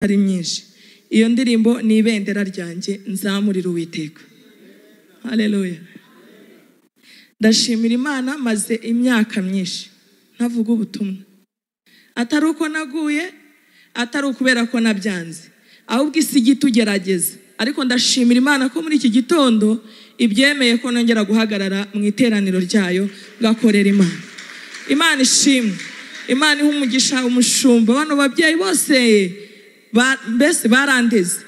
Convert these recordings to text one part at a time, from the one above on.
Ari myinshi. Iyo ndirimbo ni ibendera ryanjye nzamurira Uwiteka. Haleluya. Ndashimira Imana, maze imyaka myinshi ntavuga ubutumwa, atari uko naguye, atari ukubera ko nabyanze, ahubwo isi itugerageza. Ariko ndashimira Imana ko muri iki gitondo ibyemeye ko nongera guhagarara mu iteraniro ryayo ngakorera Imana. Imana ishimwe, Imana iha umugisha umushumba, bano babyeyi bose mbese barandeze.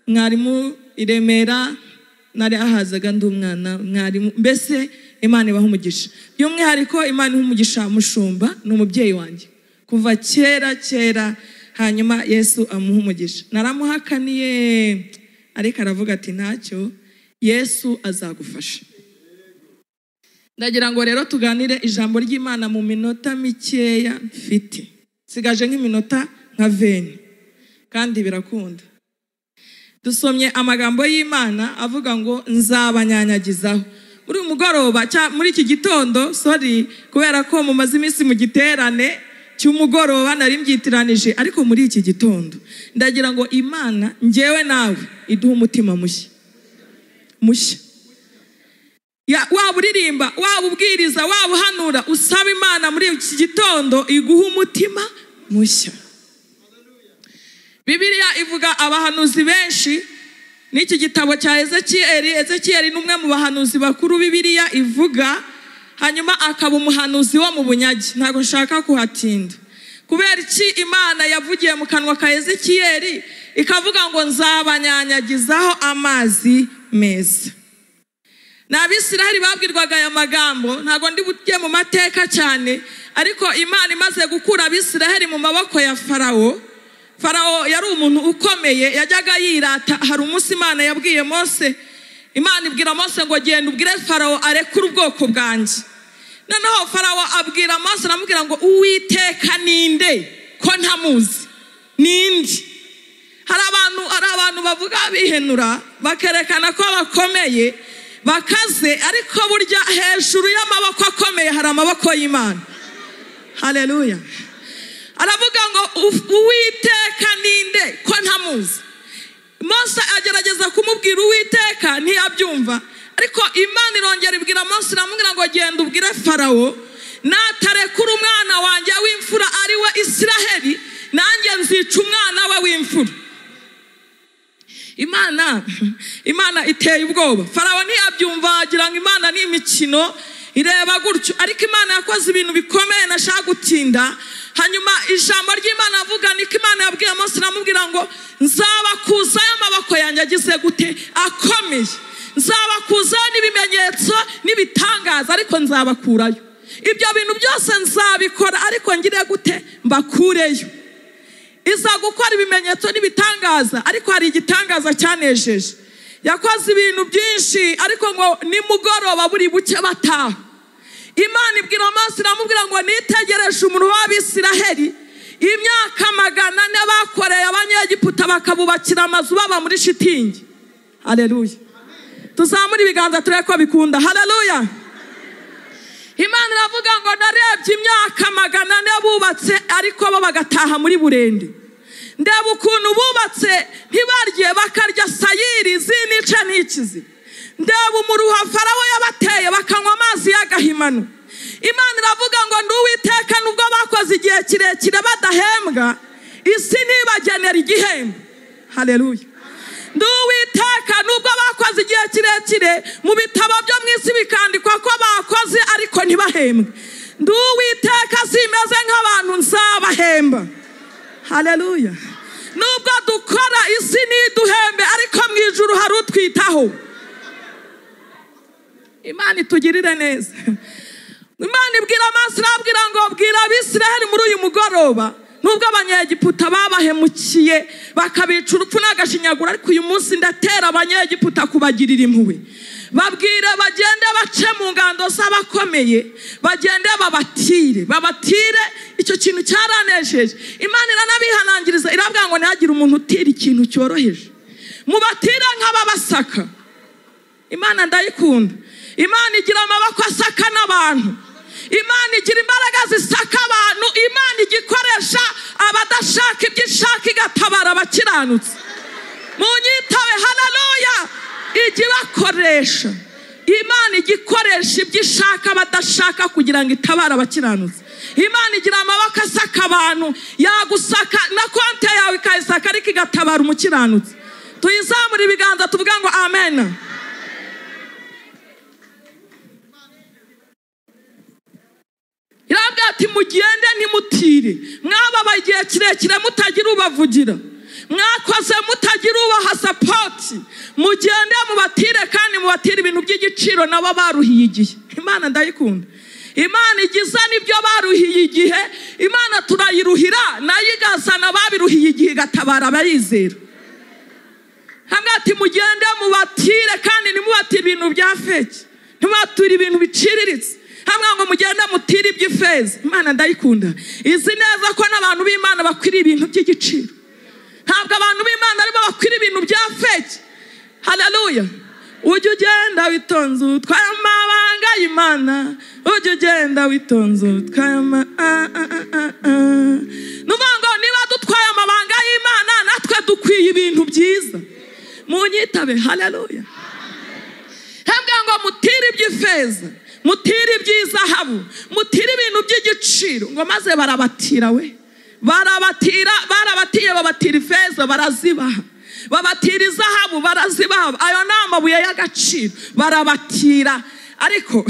Mwarimu i Remera nari ahazaga ndi umwana, mwarimu mbese Imana ibaha umugisha. By'umwihariko Imana iha umugisha mushumba, ni umubyeyi wanjye kuva kera kera, hanyuma Yesu amuha umugisha. Naramuhakaniye ariko aravuga ati ntacyo, Yesu azagufasha. Ndagira ngo rero tuganire ijambo ry'Imana mu minota mikeya mfite, nsigaje nk'iminota nka 20 kandi birakunda. Dusomye amagambo y'Imana avuga ngo nzabanyanyagizaho. Muri uyu mugoroba, muri iki gitondo, sorry, kubera ko mumaze iminsi mu giterane cy'umugoroba nari mbyitiranije, ariko muri iki gitondo ndagira ngo Imana njyewe nawe iduhe umutima mushya mushya. Waba uririmba, waba ubwiriza, waba uhanura, usaba Imana muri iki gitondo iguhe umutima mushya. Bibiliya ivuga abahanuzi benshi, n'iki gitabo cya Ezekiyeli. Ezekiyeli ni umwe mu bahanuzi bakuru Bibiliya ivuga, hanyuma akaba umuhanuzi wo mu bunyage. Ntabwo nshaka kuhatinda. Kubera iki Imana yavugiye mu kanwa ka Ezekiyeli ikavuga ngo nzabanyanyagizaho amazi meza? Ni Abisiraheli babwirwaga aya magambo, ntabwo ndi bujye mu mateka cyane, ariko Imana imaze gukura Abisiraheli mu maboko ya Farawo. Farawo yari umuntu ukomeye, yajyaga yirata. Hari umunsi Imana yabwiye Mose, Imana ibwira Mose ngo genda ubwire Farawo arekure ubwoko bwanjye. Noneho Farawo abwira Mose, aramubwira ngo Uwiteka ninde ko ntamuzi? Ninde? Hari abantu bavuga bihenura bakerekana ko bakomeye bakaze, ariko burya hejuru y'amaboko akomeye hari amaboko y'Imana. Haleluya. Aravuga ngo Uwiteka ninde ko ntamuzi? Mose agerageza kumubwira Uwiteka ntiyabyumva, ariko Imana irongera ibwira Mose iramubwira ngo genda ubwire Farawo natarekura umwana wanjye w'imfura ari we Isiraheli, nanjye nzica umwana we w'imfura. Imana iteye ubwoba. Farawo ntiyabyumva, agira ngo Imana ni imikino ireba gutyo, ariko Imana yakoze ibintu bikomeye nashaka gutinda. Hanyuma ijambo ry'Imana avuga niko Imana yabwiye Mose, iramubwira ngo nzabakuzayo amaboko yanjye agize gute? Akomeye. Nzabakuzayo n'ibimenyetso n'ibitangaza, ariko nzabakurayo. Ibyo bintu byose nzabikora, ariko ngire gute? Mbakureyo. Iza gukora ibimenyetso n'ibitangaza, ariko hari igitangaza cyanejeje. Yakoze ibintu byinshi, ariko ngo nimugoroba buri buke bataha. Imana ibwira Mose iramubwira ngo nitegereje umuntu w'Abisiraheli imyaka 400 bakoreye Abanyegiputa bakabubakira amazu baba muri shitingi. Haleluya. Tuzamure ibiganza turebe ko bikunda. Haleluya. Imana iravuga ngo narebye imyaka 400 bubatse, ariko bo bagataha muri burende. Ndeba ukuntu bubatse ntibarye, bakarya sayiri zinica ntikizi. Ndeba umuruho Farawo yabateye, bakanywa amazi y'agahimano. Imana iravuga ngo ndi Uwiteka, nubwo bakoze igihe kirekire badahembwa, isi ntibagenera igihembo. Haleluya. Ndi Uwiteka, nubwo bakoze igihe kirekire mu bitabo byo mu isi bikandikwa ko bakoze ariko ntibahembwe, ndi Uwiteka simeze nk'abantu, nzabahemba. Haleluya. Nubwo dukora isi ntiduhembe, ariko mu ijuru hari utwitaho. Imana itugirire neza. Imana ibwira Mose, irabwira ngo bwira Abisiraheli muri uyu mugoroba, nubwo Abanyegiputa babahemukiye bakabica urupfu n'agashinyaguro, ariko uyu munsi ndatera Abanyegiputa kubagirira impuhwe. Babwire bagende bace mu ngando z'abakomeye, bagende babatire, babatire. Icyo kintu cyaranejeje. Imana iranabihanangiriza, irabwira ngo ntihagire umuntu utira ikintu cyoroheje, mubatire nk'ababasaka. Imana ndayikunda. Imana igira amaboko asaka n'abantu. Imana igira imbaraga zisaka abantu. Imana igikoresha abadashaka ibyo ishaka igatabara abakiranutse. Munyitabe, haleluya. Ijya ibakoresha. Imana igikoresha ibyo ishaka abadashaka kugira ngo itabare abakiranutse. Imana igira amaboko asaka abantu, yagusaka na konte yawe ikayisaka, ariko igatabara umukiranutsi. Tuyizamura ibiganza tuvuga ngo amen. Irabwira ati mugende ntimutire, mwababaye igihe kirekire mutagira ubavugira, mwakoze mutagira ubaha sapoti, mugende mubatire kandi mubatire ibintu by'igiciro nabo baruhiye igihe. Imana ndayikunda. Imana igiza nibyo baruhiye igihe. Imana turayiruhira nayo igazana babiruhiye igihe igatabara abayizera. Hamwe ati mugende mubatire kandi ntimubatire ibintu bya fake, ntimubatire ibintu biciriritse. Hamwe ngo mugende mutire iby'ifeza. Imana ndayikunda. Izi neza ko n'abantu b'Imana bakwiriye ibintu by'igiciro. Ntabwo abantu b'Imana aribo bakwiriye ibintu bya fake. Haleluya. Ujye ugenda witonze utwaye amabanga y'Imana. Ujye ugenda witonze utwaye ngo niba dutwaye amabanga y'Imana natwe dukwiye ibintu byiza. Munyitabe, haleluya. Hambwa ngo mutire iby'ifeza, mutire iby'izahabu, mutire ibintu by'igiciro. Ngo maze barabatira we. Barabatira, barabatiye, babatira ifeza barazibaha, babatira izahabu barazibaha. Ayo ni amabuye y'agaciro, barabatira. Ariko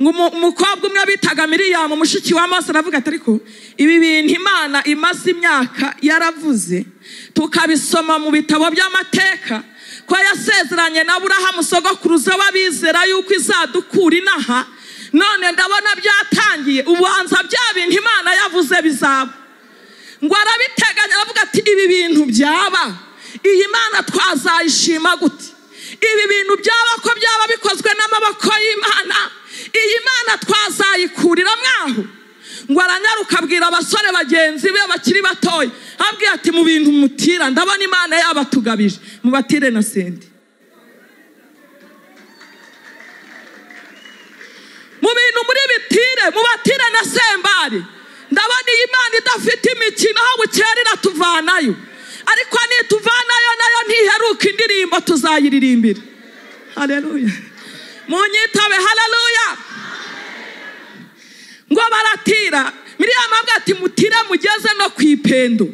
ngo umukobwa umwe bitaga Miriyamu mushiki wa Mose aravuga ati ariko ibi bintu Imana imaze imyaka yaravuze, tukabisoma mu bitabo by'amateka ko yasezeranye na Aburahamu sogokuruza w'abizera yuko izadukura inaha, none ndabona byatangiye, ubanza bya bintu Imana yavuze bizaba. Ngo arabiteganya aravuga ati ibi bintu byaba, iyi Mana twazayishima gute? Ibi bintu byaba ko byaba bikozwe n'amaboko y'Imana, iyi Mana twazayikurira mwaho? Ngo aranyaruka abwira abasore bagenzi be bakiri batoya, abwira ati mu bintu mutira ndabona Imana yabatugabije, mubatire na sende. Mu bintu muri bitire mubatire na sembari, ndabona iyi Imana idafite imikino, aho bukera iratuvanayo, ariko nituvanayo nayo ntiheruka indirimbo tuzayiririmbira. Haleluya. Munyitabe, haleluya. Ngo baratira. Miriyamu avuga ati mutire mugeze no ku ipendo.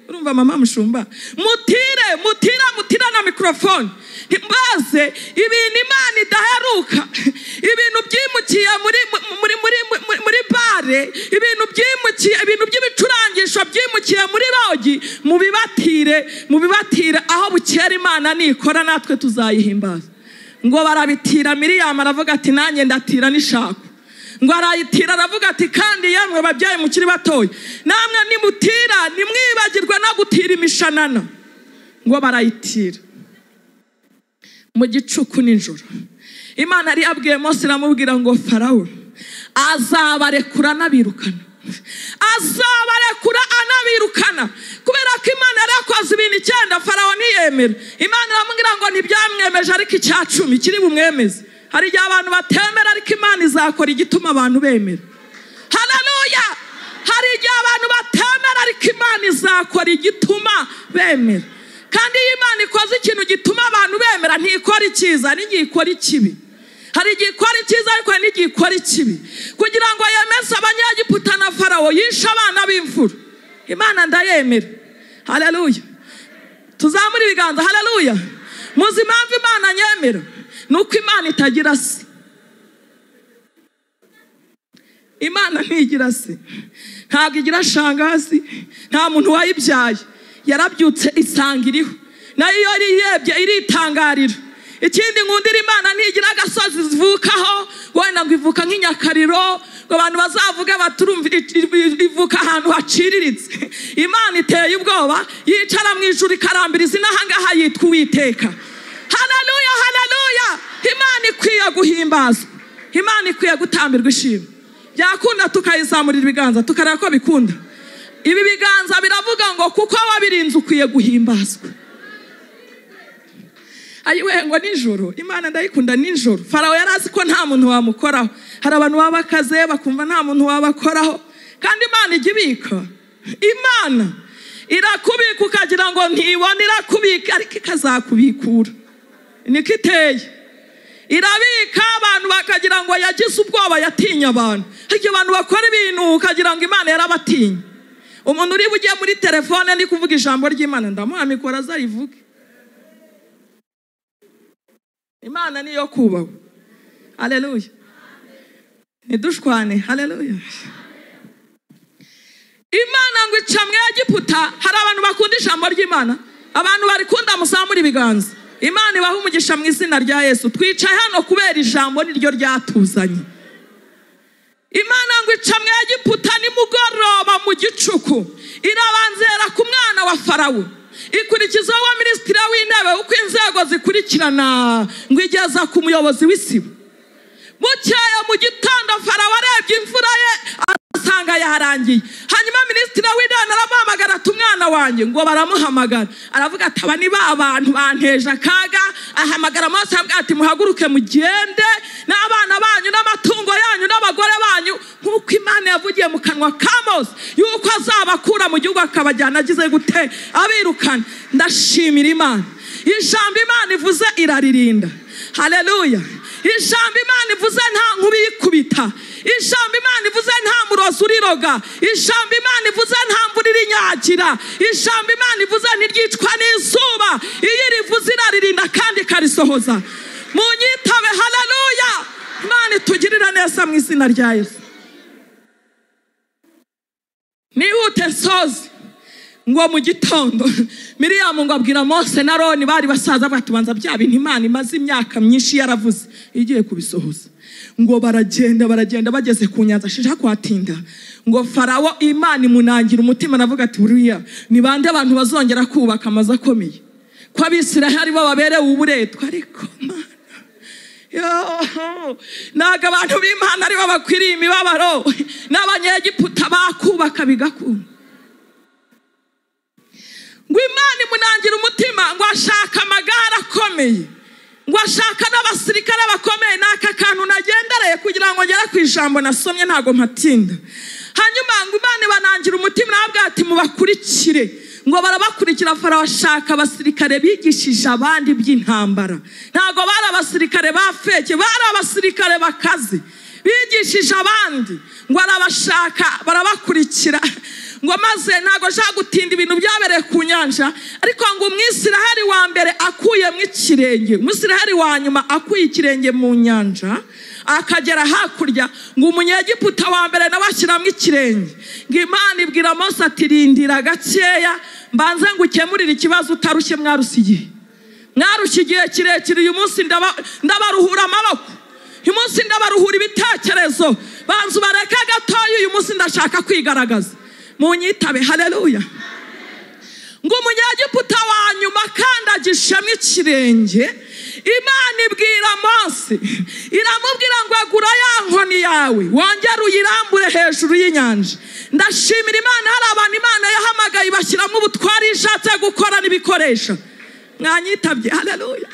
Urumva mama mushumba, mutire mutire mutire na mikrofone. Mbaze ibintu Imana idaheruka, ibintu byimukiye muri muri muri muri bare, ibintu byimukiye, ibintu by'ibicurangisho byimukiye muri rogi, mubibatire, mubibatire aho bukera Imana nikora natwe tuzayihimbaza. Ngo barabitira. Miriyamu aravuga ati nanjye ndatira nishako. Ngo arayitira aravuga ati kandi yamwe babyaye mukiri batoya, namwe nimutira nimwibagirwe no gutira imishanana. Ngo barayitira mu gicuku nijoro. Imana yari yabwiye Mose iramubwira ngo Farawo azabarekura anabirukana, azabarekura anabirukana. Kubera ko Imana yari yakoze ibintu 9 Farawo ntiyemera. Imana iramubwira ngo ntibyamwemeje ariko icya 10 kiri bumwemeze. Hari igihe abantu batemera ariko Imana izakora igituma abantu bemera. Haleluya. Hari igihe abantu batemera ariko Imana izakora igituma bemera. Kandi iyo Imana ikoze ikintu gituma abantu bemera, ntikora icyiza n'igihe ikora ikibi. Hari igihe ikora icyiza ariko hari n'igihe ikora ikibi. Kugira ngo yemeze Abanyegiputa na Farawo yishe abana b'imfura. Imana ndayemera. Haleluya. Tuzamure ibiganza. Haleluya. Muzi impamvu Imana nyemera? Nuko Imana itagira se. Imana ntigira se, ntabwo igira shangazi, nta muntu wayibyaye. Yarabyutse isanga iriho, nayo iyo irebye iritangarira. Ikindi nkundira Imana ntigira agasozi ivukaho, wenda ngo ivuka nk'inyakariro ngo abantu bazavuge baturumva ivuka ahantu haciriritse. Imana iteye ubwoba, yicara mu ijuru ikarambiriza inahangaha yitwa Uwiteka. Haleluya, haleluya. Imana ikwiye guhimbazwa, Imana ikwiye gutambirwa ishimwe. Byakunda tukayizamurira ibiganza tukareba ko bikunda. Ibi biganza biravuga ngo kuko wabirinze ukwiye guhimbazwa. Ayiwe ngo nijoro, Imana ndayikunda nijoro. Farawo yari azi ko nta muntu wamukoraho. Hari abantu babakaze bakumva nta muntu wabakoraho, kandi Imana ijya ibika. Imana irakubika ukagira ngo ntibone, irakubika ariko ikazakubikura. Niko iteye. Irabika abantu bakagira ngo yagize ubwoba, yatinya abantu. Ariko abantu bakora ibintu ukagira ngo Imana yarabatinya. Umuntu uri bugiye muri telefone ndi kuvuga ijambo ry'Imana, ndamuha mikoro azarivuge. Imana niyo kubahwa. Haleluya. Ntidushwane. Haleluya. Imana ngo ica mu Egiputa. Hari abantu bakunda ijambo ry'Imana, abantu barikunda muzamura ibiganza. Imana ibaha umugisha mu izina rya Yesu. Twicaye hano kubera ijambo niryo ryatuzanye. Imana ngo ica mu Egiputa nimugoroba mu gicuku, irabanzera ku mwana wa Farawo, ikurikiza wa minisitiri w'intebe, uko inzego zikurikirana, ngo igeza ku muyobozi w'isibo. Bukeye mu gitondo Farawo arebye imfura ye asanga yarangiye. Hanyuma minisitiri w'intebe aramuhamagara ati umwana wanjye, ngo baramuhamagara. Aravuga ati aba ni ba bantu banteje akaga. Ahamagara Mose aramubwira ati muhaguruke mugende n'abana banyu n'amatungo yanyu n'abagore banyu, nk'uko Imana yavugiye mu kanwa ka Mose yuko azabakura mu gihugu akabajyana agize gute, abirukana. Ndashimira Imana. Ijambo Imana ivuze iraririnda. Haleluya. Ijambo Imana ivuze nta nkubi yikubita. Ijambo Imana ivuze nta murozi uriroga. Ijambo Imana ivuze nta mvura irinyagira. Ijambo Imana ivuze ntiryicwa n'izuba. Iyo rivuze iraririnda kandi ikarisohoza. Munyitabe. Haleluya. Imana itugirira neza mu izina rya Yesu. Nihute nsoze. Ngo mu gitondo Miriyamu ngo abwira Mose na Aroni bari basaza, batubanza bya bintu Imana imaze imyaka myinshi yaravuze igiye kubisohoza. Ngo baragenda baragenda bageze ku nyanza, shija kwatinda. Ngo Farawo Imana imunangira umutima, aravuga ati buriya ni bande abantu bazongera kubaka amazu akomeye, ko Abisirayeli bo baberewe uburetwa. Ariko Mana, ntabwo abantu b'Imana aribo bakwiriye imibabaro, n'Abanyegiputa bakubaka bigakunda. Ngo Imana imunangira umutima, ngo ashaka amagare akomeye, ngo ashaka n'abasirikare bakomeye. N'aka kantu nagendereye kugira ngo ngere ku ijambo nasomye, ntago mpatinda. Hanyuma ngo Imana ibanangira umutima, arababwira ati mubakurikire. Ngo barabakurikira. Farawo ashaka abasirikare bigishije abandi by'intambara. Ntago bari abasirikare ba feke, bari abasirikare bakaze bigishije abandi. Ngo arabashaka barabakurikira. Ngo maze ntago nshaka gutinda ibintu byabereye ku nyanja, ariko ngo Umwisiraheli wa mbere akuyemo ikirenge, Umwisiraheli wa nyuma akuye ikirenge mu nyanja akagera hakurya, ngo Umunyegiputa wa mbere nawe ashyiramo ikirenge. Ngo Imana ibwira Mose ati rindira gakeya mbanze ngo ukemurire ikibazo utarushye. Mwarushye igihe, mwarushye igihe kirekire. Uyu munsi ndabaruhura amaboko, uyu munsi ndabaruhura ibitekerezo, banza ubareke gatoya, uyu munsi ndashaka kwigaragaza. Munyitabe. Haleluya. Ngo Umunyegiputa wa nyuma akandagishemo ikirenge, Imana ibwira Mose, iramubwira ngo agura ya nkoni yawe wongere uyirambure hejuru y'inyanja. Ndashimira Imana, hari abantu Imana yahamagaye ibashyiramo ubutwari ishatse gukora n'ibikoresho. Mwanyitabye. Haleluya.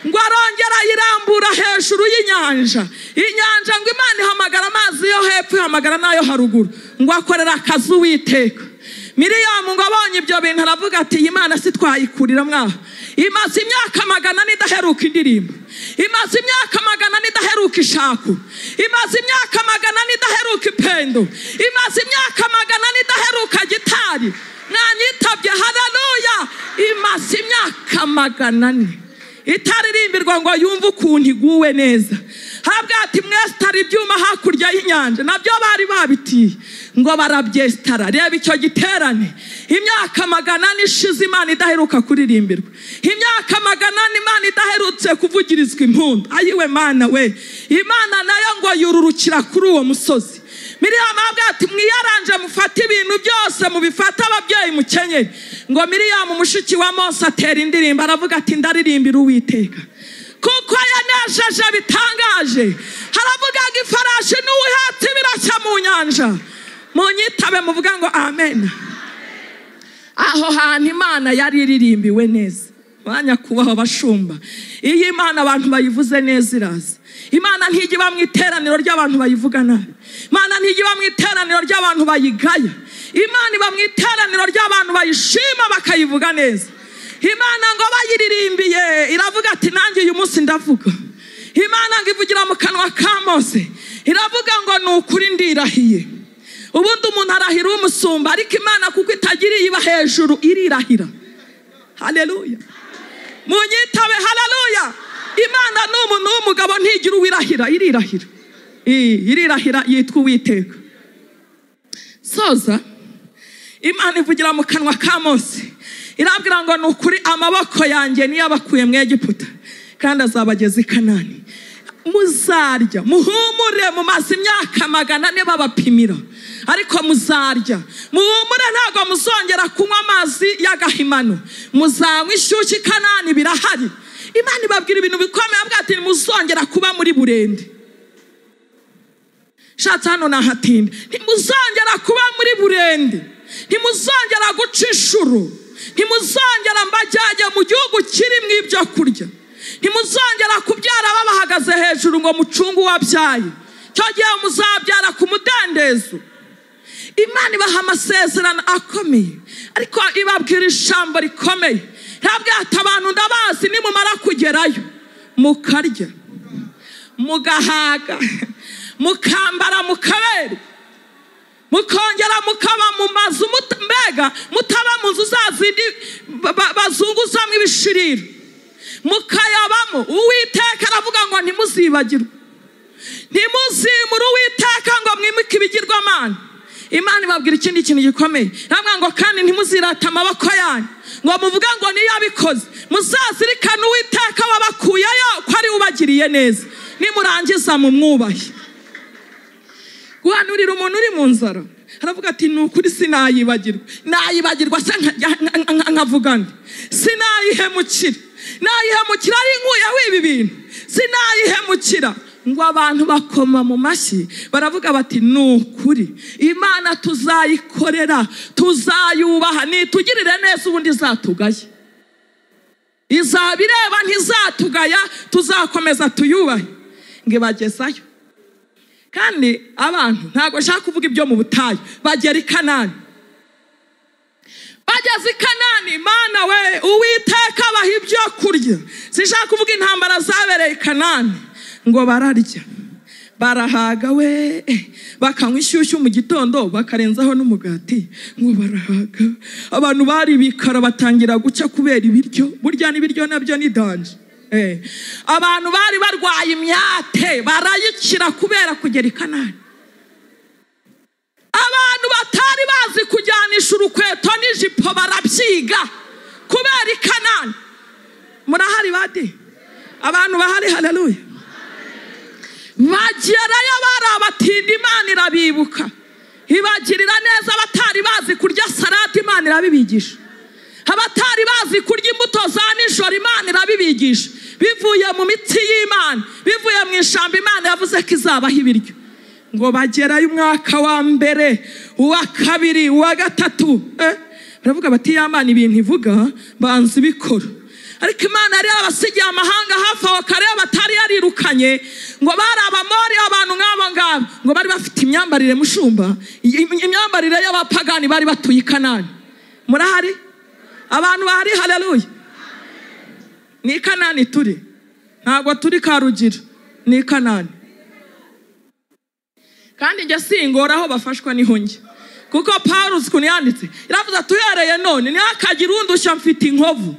Ngo arongera ayirambura hejuru y'inyanja. Inyanja ngo Imana ihamagara amazi yo hepfo, ihamagara n'ayo haruguru, ngo akorera akazi Uwiteka. Miriyamu ngo abonye ibyo bintu aravuga ati iyi Imana si twayikurira mwaho. Imaze imyaka 400 idaheruka indirimbo, imaze imyaka 400 idaheruka ishaku, imaze imyaka 400 idaheruka ipendo, imaze imyaka 400 idaheruka gitari. Mwanyitabye. Haleluya. Imaze imyaka 400 itaririmbirwa ngo yumve ukuntu iguwe neza. Habwa ati mwesitara ibyuma hakurya y'inyanja, nabyo bari babitiye ngo barabyesitara. Reba icyo giterane, imyaka 400 ishize Imana idaheruka kuririmbirwa, imyaka 400 Imana idaherutse kuvugirizwa impundu. Ayiwe Mana we. Imana nayo ngo yururukira kuri uwo musozi. Miriyamu avuga ati mwiyaranje mufate ibintu byose mubifate ababyeyi mukenyere. Ngo Miriyamu mushiki wa Mose atera indirimbo, aravuga ati ndaririmbira Uwiteka kuko yanesheje bitangaje. Haravuga ngo ifarashi n'uwihetse birashya mu nyanja. Munyitabe muvuga ngo amen. Aho hantu Imana yari iririmbiwe neza. Banyakubaho bashumba, iyi Imana abantu bayivuze neza iraza. Imana ntijya iba mu iteraniro ry'abantu bayivuga nabi. Imana ntijya iba mu iteraniro ry'abantu bayigaya. Imana iba mu iteraniro ry'abantu bayishima bakayivuga neza. Imana ngo bayiririmbiye iravuga ati nanjye uyu munsi ndavuga. Imana ngo ivugira mu kanwa ka Mose iravuga ngo ni ukuri ndirahiye. Ubundi umuntu arahira umusumba, ariko Imana kuko itagiriye iba hejuru irirahira. Haleluya, munyitabe haleluya. Imana ni umuntu w'umugabo ntigira uwirahira, irirahira. Irirahira yitwa Uwiteka. Soza, Imana ivugira mu kanwa ka Mose irabwira ngo ni ukuri amaboko yanjye niyo abakuye mu Egiputa kandi azabageza i Kanani. Muzarya muhumure, mumaze imyaka 400 babapimira, ariko muzarya muhumure, ntabwo muzongera kunywa amazi y'agahimano, muzanywa ishyushyu i Kanani birahari. Imana ibabwira ibintu bikomeye, avuga ati muzongera kuba muri burende. Shatse hano nahatinda. Ntimuzongera kuba muri burende, ntimuzongera guca inshuro, ntimuzongera mbajyanye mu gihugu kirimo ibyo kurya, ntimuzongera kubyara babahagaze hejuru ngo mucunge uwabyaye. Cyo gihe muzabyara ku mudendezo. Imana ibaha amasezerano akomeye, ariko ibabwira ijambo rikomeye. Ntabwo ati abantu ndabazi, nimumara kugerayo mukarya mugahaga mukambara mukaberwa mukongera mukaba mu mazu, mbega mutaba mu nzu za zindi bazunguzamo ibishirira, mukayabamo. Uwiteka aravuga ngo ntimuzibagirwe, ntimuzimure Uwiteka ngo mwimike ibigirwamana. Imana ibabwira ikindi kintu gikomeye, iravuga ngo kandi ntimuzirate amaboko yanyu ngo muvuge ngo niyo abikoze. Muzazirikane Uwiteka wabakuyeyo ko ari ubagiriye neza, nimurangiza mumwubahe. Guhanurira umuntu uri mu nzara aravuga ati ni ukuri sinayibagirwa, nayibagirwa se nkavuga nde? Sinayihemukira, nayihemukira ari inkuyeho ibi bintu, sinayihemukira. Ngo abantu bakoma mu mashyi baravuga bati ni ukuri Imana tuzayikorera, tuzayubaha, nitugirire neza ubundi izatugaye. Izabireba ntizatugaya, tuzakomeza tuyubahe. Ngo ibagezayo. Kandi abantu ntabwo nshaka kuvuga ibyo mu butayu, bagera i Kanani. Bageze i Kanani, Mana we, Uwiteka abaha ibyo kurya. Sinshaka kuvuga intambara zabereye i Kanani. Ngo bararya barahaga we, bakanywa ishyushyu mu gitondo bakarenzaho n'umugati, ngo barahaga. Abantu bari bikara batangira guca kubera ibiryo, burya n'ibiryo nabyo ni danje. Abantu bari barwaye imyate barayikira kubera kugera i Kanani. Abantu batari bazi kujyanisha urukweto n'ijipo barabyiga kubera i Kanani. Murahari badi? Abantu bahari, haleluya. Bagerayo barabatinda, Imana irabibuka, ibagirira neza. Abatari bazi kurya salade Imana irabibigisha, abatari bazi kurya imbuto za nijoro Imana irabibigisha. Bivuye mu mitsi y'Imana, bivuye mu ishyamba, Imana yavuze ko izabaha ibiryo. Ngo bagerayo umwaka wa mbere, uwa kabiri, uwa gatatu, baravuga bati ya Mana ibintu ivuga banza ibikora. Ariko Imana yari yarabasigiye amahanga hafi aho kare batari yarirukanye, ngo bari abamori, abantu nk'abo ngabo, ngo bari bafite imyambarire mushumba, imyambarire y'abapagani bari batuye i Kanani. Murahari? Abantu bahari, haleluya. Ni i Kanani turi, ntabwo turi Karugira, ni i Kanani. Kandi njye singora aho bafashwa niho njye, kuko Pawulo ukuntu yanditse yaravuze ati uhereye none ntihakagire undushya mfite inkovu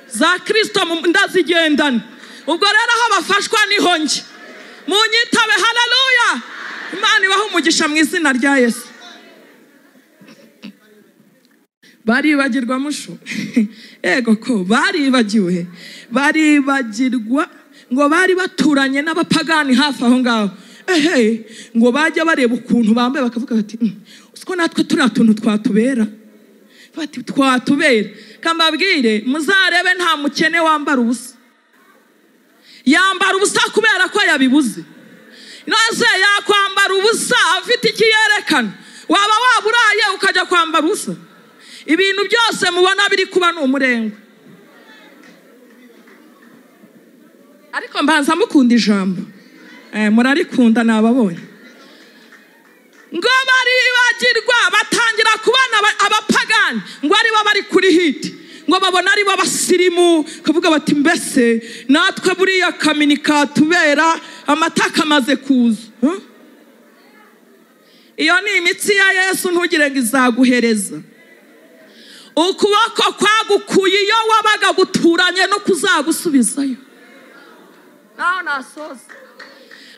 za Kristo ndazigendana. Ubwo rero aho bafashwa niho njye, munyitabe haleluya. Imana ibahe umugisha mu izina rya Yesu. Baribagirwa musho, ego ko baribagiwe, baribagirwa. Ngo bari baturanye n'abapagani hafi aho ngaho, ehe, ngo bajya bareba ukuntu bambaye bakavuga bati usiko natwe turiya tuntu twatubera, bati twatubera. Kambabwire muzarebe, nta mukene wambara ubusa, yambara ubusa kubera ko yabibuze. Naze yakwambara ubusa afite iki yerekana? Waba waburaye ukajya kwambara ubusa? Ibintu byose mubona biri kuba ni umurengwe. Ariko mbanza mukunda ijambo, murarikunda nababonye. Ngo baribagirwa batangira kubana abapagani ngo aribo bari kuri hiti, ngo babona aribo basirimu, kavuga bati mbese natwe buriya kamini katubera amata kamaze kuza. Iyo ni imitsi ya Yesu, ntugire ngo izaguhereza. Ukuboko kwagukuye iyo wabaga guturanye no kuzagusubizayo. Naho nasoza.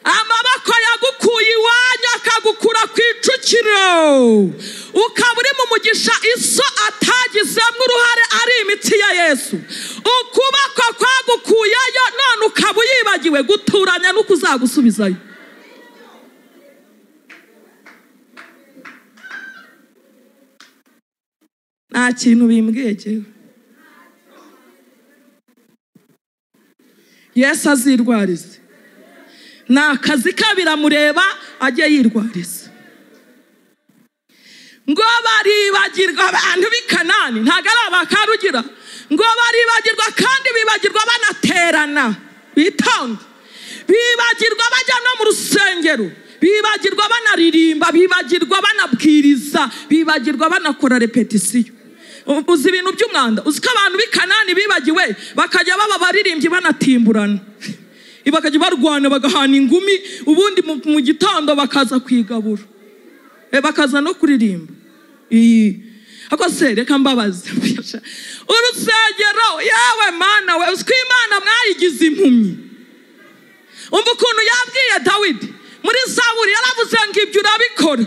Amaboko yagukuye iwanyu akagukura ku icukiro, ukaba uri mu mugisha iso atagizemo uruhare, ari imitsi ya Yesu. Ukuboko kwagukuyeyo none ukaba uyibagiwe guturanya no kuzagusubizayo. Nta kintu bimbwiye jyewe. Yesu azirwarize. Ni akazi ke biramureba, ajye yirwariza. Ngo baribagirwa abantu b'i Kanani, ntabwo ari abakarugira. Ngo baribagirwa kandi bibagirwa banaterana, bitonde. Bibagirwa bajya no mu rusengero, bibagirwa banaririmba, bibagirwa banabwiriza, bibagirwa banakora repetisiyo. Uzi ibintu by'umwanda, uzi ko abantu b'i Kanani bibagiwe bakajya baba baririmbyi banatimburana, bakajya barwana bagahana ingumi, ubundi mu gitondo bakaza kwigabura, bakaza no kuririmba. Ako se reka mbabaze, urusengero yewe Mana we, uzi ko Imana mwayigize impumyi. Umva ukuntu yabwiye Dawidi muri Zaburi, yaravuze ngo ibyo urabikora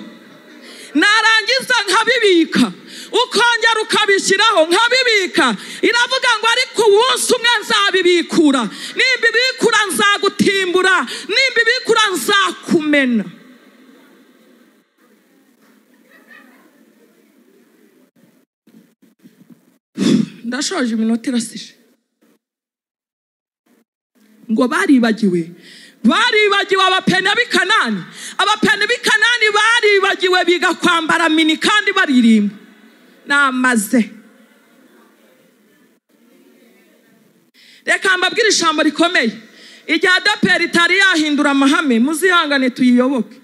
narangiza nkabibika, ukongera ukabishyiraho nkabibika. Iravuga ngo ariko umunsi umwe nzabibikura, nimba ibikura nzagutimbura, nimba ibikura nzakumena. Ndashoje, iminota irasije. Ngo baribagiwe, baribagiwe abapene b'i Kanani. Abapene b'i Kanani baribagiwe biga kwambara mini kandi baririmba. Namaze. Reka mbabwire ijambo rikomeye. Igihe ADEPR itari yahindura amahame, muzihangane tuyiyoboke.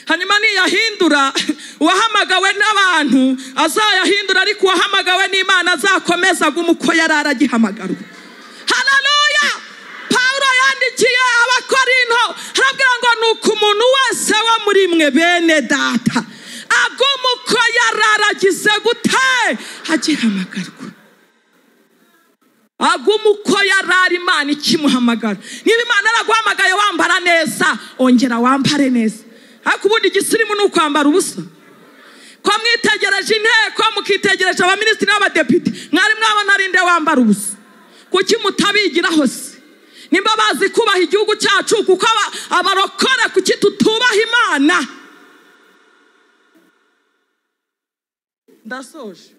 Hanyuma niyahindura, uwahamagawe n'abantu azayahindura, ariko uwahamagawe n'Imana azakomeza aguma uko yari aragihamagarwa. Haleluya! Pawulo yandikiye Abakorinto arabwira ngo nuko umuntu wese wo muri mwe bene data aguma uko yari aragize gute agihamagarwa. Aguma uko yari ari, Imana ikimuhamagara. Niba Imana yaraguhamagaye wambara neza, ongera wambare neza. Ariko ubundi igisirimu ni ukwambara ubusa. Ko mwitegereje inteko, mukitegereje abaminisitiri n'abadepite, mwari mwabona ari nde wambara ubusa? Kuki mutabigiraho se? Nimba bazi kubaha igihugu cyacu, kuko abarokore kuki tutubaha Imana? Ndasoje.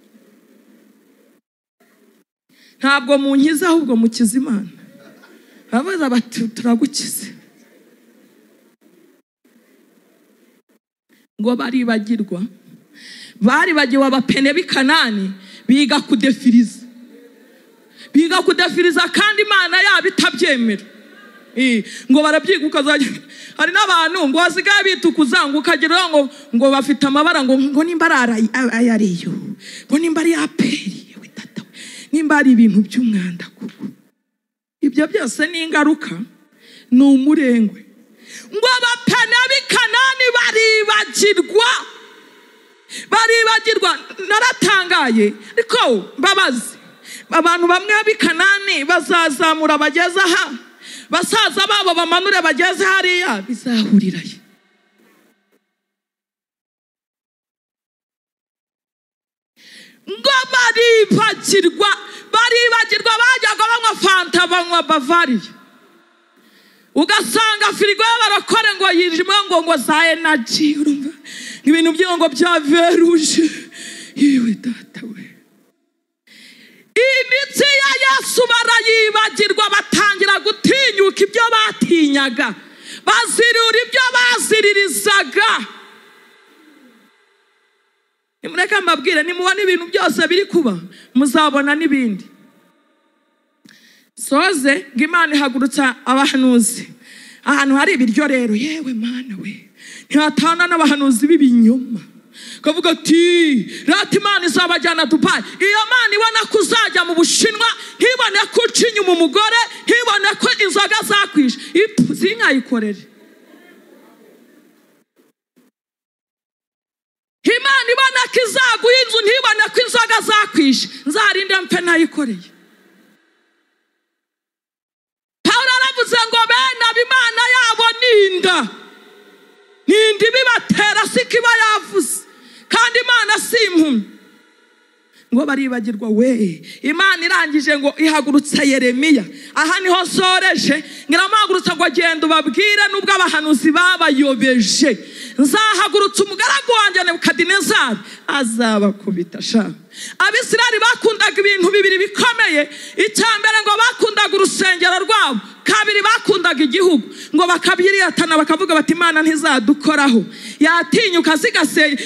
Ntabwo munkiza ahubwo mukiza Imana. Bavuze bati turagukize. Ngo baribagirwa, baribagiwe abapene b'i Kanani biga kudefiriza, biga kudefiriza kandi Imana yabo itabyemera. Ngo barabyiga ukazajya, hari n'abantu ngo basigaye bitukuza ngo ukagira ngo ngo bafite amabara ngo ngo nimba ari ayariyo, ngo nimba ari aperi, we tata, nimba ari ibintu by'umwanda kuko. Ibyo byose ni ingaruka, ni umurengwe. Ngo abapene b'i Kanani baribagirwa, baribagirwa. Naratangaye, ariko mbabazi, abantu bamwe b'i Kanani bazazamura bageze aha, basaza babo bamanure bageze hariya, bizahurirayo. Ngo baribagirwa, baribagirwa, bajyaga banywa fanta, banywa Bavaria, ugasanga firigo y'abarokore ngo yijimwe ngo ngo za energy, urumva ibintu by'ingo bya veruje. Yewe data we, imitsi ya Yesu barayibagirwa, batangira gutinyuka ibyo batinyaga, bazirura ibyo baziririzaga. Nimureke mbabwire, nimubona ibintu byose biri kuba, muzabona n'ibindi. Soze ngo Imana ihagurutsa abahanuzi ahantu hari ibiryo rero, yewe Mana we, ntihatana n'abahanuzi b'ibinyoma. Kavuga ati rata Imana izabajyana Dubai. Iyo Mana ibona ko uzajya mu Bushinwa, ntibone ko uca inyuma umugore, ntibone ko inzoga zakwishe, ipfu zinkayikorere. Imana ibona ko izaguha inzu, ntibone ko inzoga zakwishe, nzarinde mpfe ntayikoreye. Pawulo aravuze ngo bene abo Imana yabo ni inda, ni inda ibibatera, siko iba yavuze, kandi Imana si impumyi. Ngo baribagirwa we. Imana irangije ngo ihagurutsa Yeremiya. Aha niho soreje, ngiramuhagurutsa ngo agenda ubabwire nubwo abahanuzi babayobeje, nzahagurutsa umugaragu wanjye Nebukadinezari azabakubita sha. Abisirayeli bakundaga ibintu bibiri bikomeye. Icya mbere ngo bakundaga urusengero rwabo, kabiri bakundaga igihugu, ngo bakabyiratana bakavuga bati Imana ntizadukoraho, yatinyuka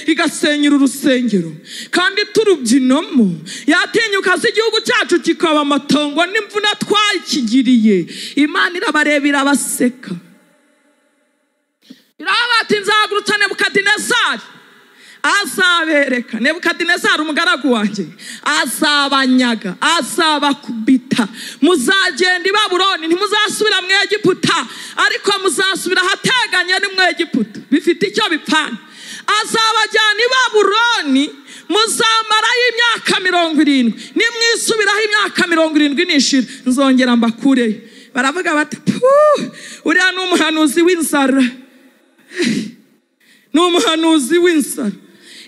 igasenyura urusengero kandi turubyinamo, yatinyuka igihugu cyacu kikaba amatongo n'imvuna twakigiriye. Imana irabareba irabaseka, irabati nzahagurutsa Nebukadinezari azabereka. Nebukadinezari umugaragu wanjye azabanyaga, azabakubita, muzagenda i Babuloni, ntimuzasubira mu Egiputa, ariko muzasubira ahateganye ni mu Egiputa, bifite icyo bipfana. Azabajyana i Babuloni, muzamarayo imyaka 70, nimwisubiraho imyaka 70 nishira, nzongera mbakureyo. Baravuga bati uriya ni umuhanuzi w'inzara, ni umuhanuzi w'inzara.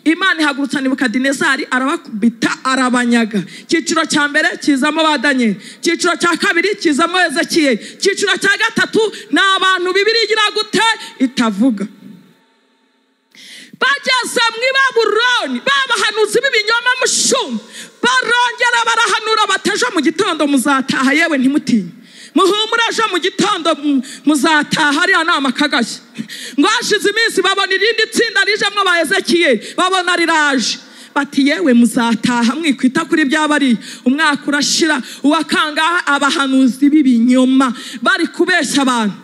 Imana ihagurutsa Nebukadinezari arabakubita, arabanyaga. Icyiciro cya mbere kizamo ba Daniel, icyiciro cya kabiri kizamo Ezekiyeli, icyiciro cya gatatu ni abantu Bibiliya igira gute itavuga. Bageze mu Babuloni, babahanuzi b'ibinyoma mushumba barongera barahanura bati ejo mu gitondo muzataha, yewe ntimutinye, muhumure ejo mu gitondo muzataha, ariya ni amakagashya. Ngo hashize iminsi babona irindi tsinda rijemwo ba Ezekiyeli, babona riraje, bati yewe muzataha, mwikwita kuri byabari. Umwaka urashira, uwakangaha abahanuzi b'ibinyoma bari kubeshya abantu.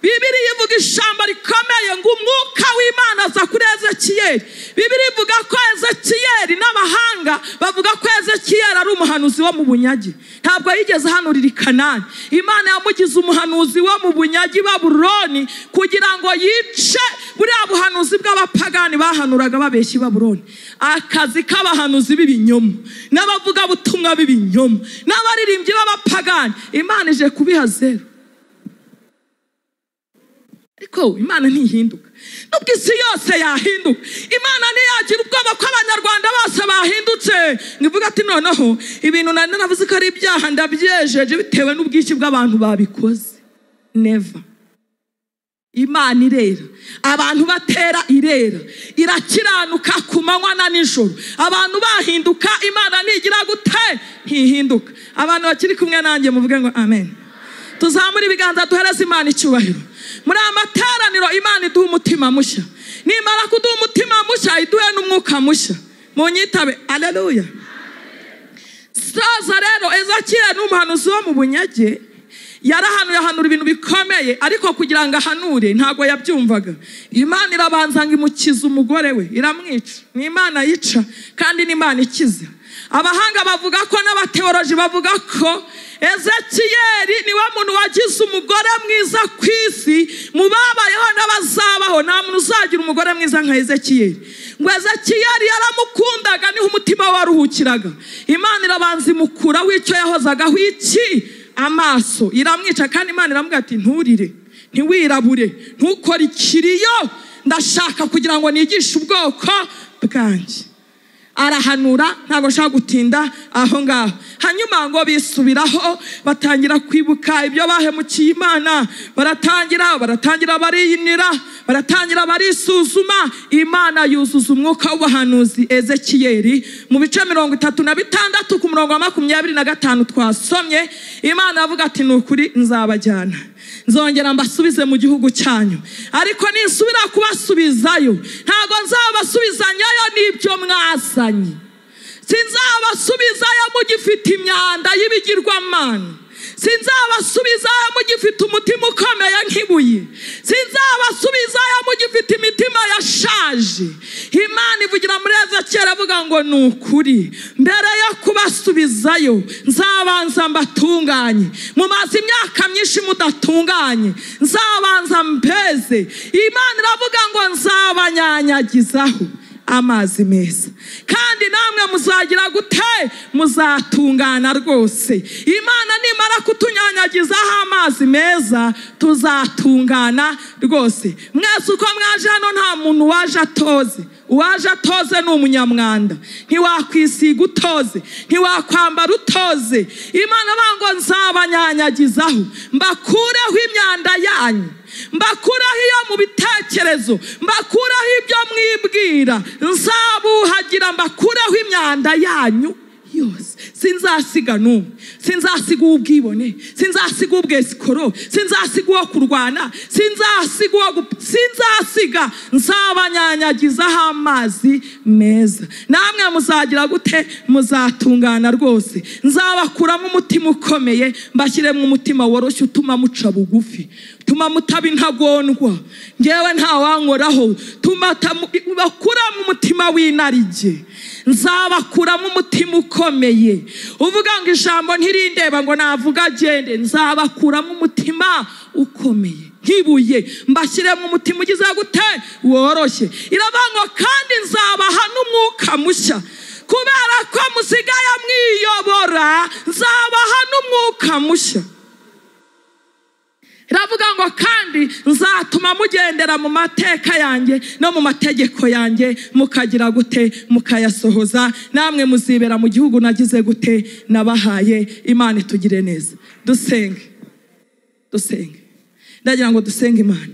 Bibiliya ivuga ijambo rikomeye ngo umwuka w'Imana aza kuri Ezekiyeli. Bibiliya ivuga ko Ezekiyeli n'abahanga bavuga ko Ezekiyeli ari umuhanuzi wo mu bunyage, ntabwo yigeze ahanurira i Kanani. Imana yamugize umuhanuzi wo mu bunyage Babuloni kugira ngo yice buriya buhanuzi bw'abapagani bahanuraga babeshya i Babuloni. Akazi k'abahanuzi b'ibinyoma n'abavugabutumwa b'ibinyoma n'abaririmbyi b'abapagani, Imana ije kubiha zero. Ariko Imana ntihinduka, nubwo isi yose yahinduka, Imana ntiyagira ubwoba ko abanyarwanda bose bahindutse. Ngivuga ati noneho ibintu nari naravuze ko ari ibyaha ndabyejeje bitewe n'ubwinshi bw'abantu babikoze. Never. Imana irera, abantu batera irera, irakiranuka ku manywa na nijoro. Abantu bahinduka, Imana ntigira gute ntihinduka. Abantu bakiri kumwe nanjye muvuge ngo amen. Tuzamure ibiganza duhereze Imana icyubahiro. Muri aya materaniro Imana iduha umutima mushya, nimara kuduha umutima mushya iduhe n'umwuka mushya. Munyitabe aleluya. Saza rero Ezekiyeli ni umuhanuzi wo mu bunyage, yarahanuye ahanura ibintu bikomeye, ariko kugira ngo ahanure ntabwo yabyumvaga. Imana irabanza ngo imukize umugore we, iramwica. Ni Imana yica kandi ni Imana ikiza. Abahanga bavuga ko n'abateoloji bavuga ko Ezekiyeli niwe muntu wagize umugore mwiza ku isi, mu babayeho n'abazabaho nta muntu uzagira umugore mwiza nka Ezekiyeli. Ngo Ezekiyeli yaramukundaga, niho umutima we waruhukiraga. Imana irabanza imukuraho icyo yahozagaho iki amaso, iramwica. Kandi Imana iramubwira ati nturire, ntiwirabure, ntukore ikiriyo, ndashaka kugira ngo nigishe ubwoko bwanjye. Arahanura, ntabwo nshaka gutinda aho ngaho. Hanyuma ngo bisubiraho, batangira kwibuka ibyo bahemukiye Imana, baratangira bariyinira, baratangira barisuzuma. Imana yuzuza umwuka w'ubuhanuzi Ezekiyeli mu bice 36 ku murongo wa 25 twasomye. Imana avuga ati ni ukuri nzabajyana, nzongera mbasubize mu gihugu cyanyu, ariko ninsubira kubasubizayo ntabwo nzabasubizanyayo n'ibyo mwazanye. Sinzabasubizayo mugifite imyanda y'ibigirwamana, Sinzabasubizayo mugifite umutima ukomeye nk'ibuye. Sinzabasubizayo mugifite imitima yashaje. Imana ivugira muri Ezekiyeli avuga ngo ni ukuri, mbere yo kubasubizayo nzabanza mbatunganye. Mumaze imyaka myinshi mudatunganye, nzabanza mbeze. Imana iravuga ngo nzabanyanyagizaho amazi meza, kandi namwe muzagira gute? Muzatungana rwose. Imana nimara kutunyanyagizaho amazi meza tuzatungana rwose. Mwese uko mwaje hano nta muntu waje atoze. Uwaje atoze ni umunyamwanda. Ntiwakwisiga utoze, ntiwakwambara utoze. Imana bango nzabanyanyagizaho, mbakureho imyanda yanyu, mbakureho iyo mu bitekerezo, mbakureho ibyo mwibwira, nzabuhagira, mbakureho imyanda yanyu yose. Sinzasiga n'umwe, sinzasiga ubwibone, sinzasiga ubwesikoro, sinzasiga uwo kurwana, sinzasiga uwo, sinzasiga. Nzabanyanyagizaho amazi meza, namwe muzagira gute? Muzatungana rwose. Nzabakuramo umutima ukomeye, mbashyiremo umutima woroshye utuma muca bugufi, tuma mutaba intagondwa, ngewe nta wankoraho, tuma bakuramo umutima w'inarijye. Nzabakuramo umutima ukomeye uvuga ngo ijambo ntirindeba ngo navuga agende. Nzabakuramo umutima ukomeye nk'ibuye, mbashyiremo umutima ugize gute? Woroshye. Iravuga ngo kandi nzabaha n'umwuka mushya, kubera ko musigaye mwiyobora, nzabaha n'umwuka mushya. Iravuga ngo kandi nzatuma mugendera mu mateka yanjye no mu mategeko yanjye, mukagira gute? Mukayasohoza. Namwe muzibera mu gihugu nagize gute? Nabahaye. Imana itugire neza. Dusenge, dusenge. Ndagira ngo dusenge Imana,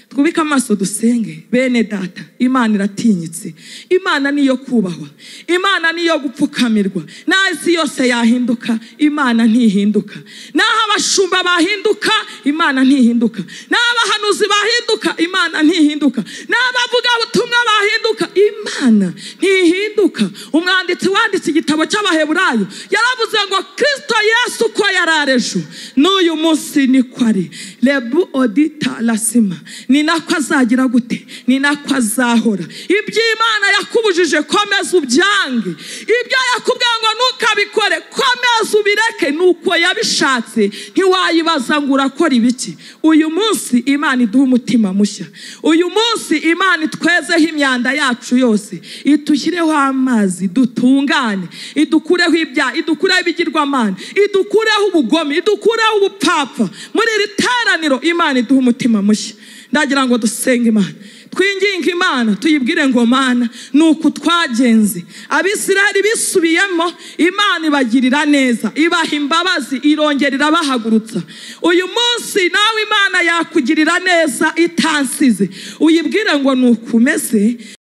twubike amaso dusenge. Bene data, Imana iratinyitse. Imana niyo kubahwa, Imana niyo gupfukamirwa. N'isi yose yahinduka, Imana ntihinduka. Naho abashumba bahinduka, Imana ntihinduka. Naho abahanuzi bahinduka, Imana ntihinduka. Naho abavuga ubutumwa bahinduka, Imana ntihinduka. Umwanditsi wanditse igitabo cy'Abaheburayo yaravuze ngo Kristo Yesu uko yari ejo n'uyu munsi niko ari. Lebu odita lasima, ni nako azagira gute? Ni nako azahora. Ibyo Imana yakubujije komeza ubyange, ibyo yakubwiye ngo ntukabikore komeza ubireke, nuko yabishatse. Ntiwayibaza ngo urakora ibiki. Uyu munsi Imana iduha umutima mushya. Uyu munsi Imana itwezeho imyanda yacu yose, itushyireho amazi dutungane, idukureho ibyaha, idukureho ibigirwamana, idukureho ubugome, idukureho ubupfapfa. Muri iri teraniro Imana iduha umutima mushya. Ndagira ngo dusenge Imana, twinginge Imana, tuyibwire ngo Mana nuko twagenze. Abisirayeli bisubiyemo, Imana ibagirira neza, ibaha imbabazi, irongera irabahagurutsa. Uyu munsi nawe Imana yakugirira neza itansize. Uyibwire ngo nuko umeze.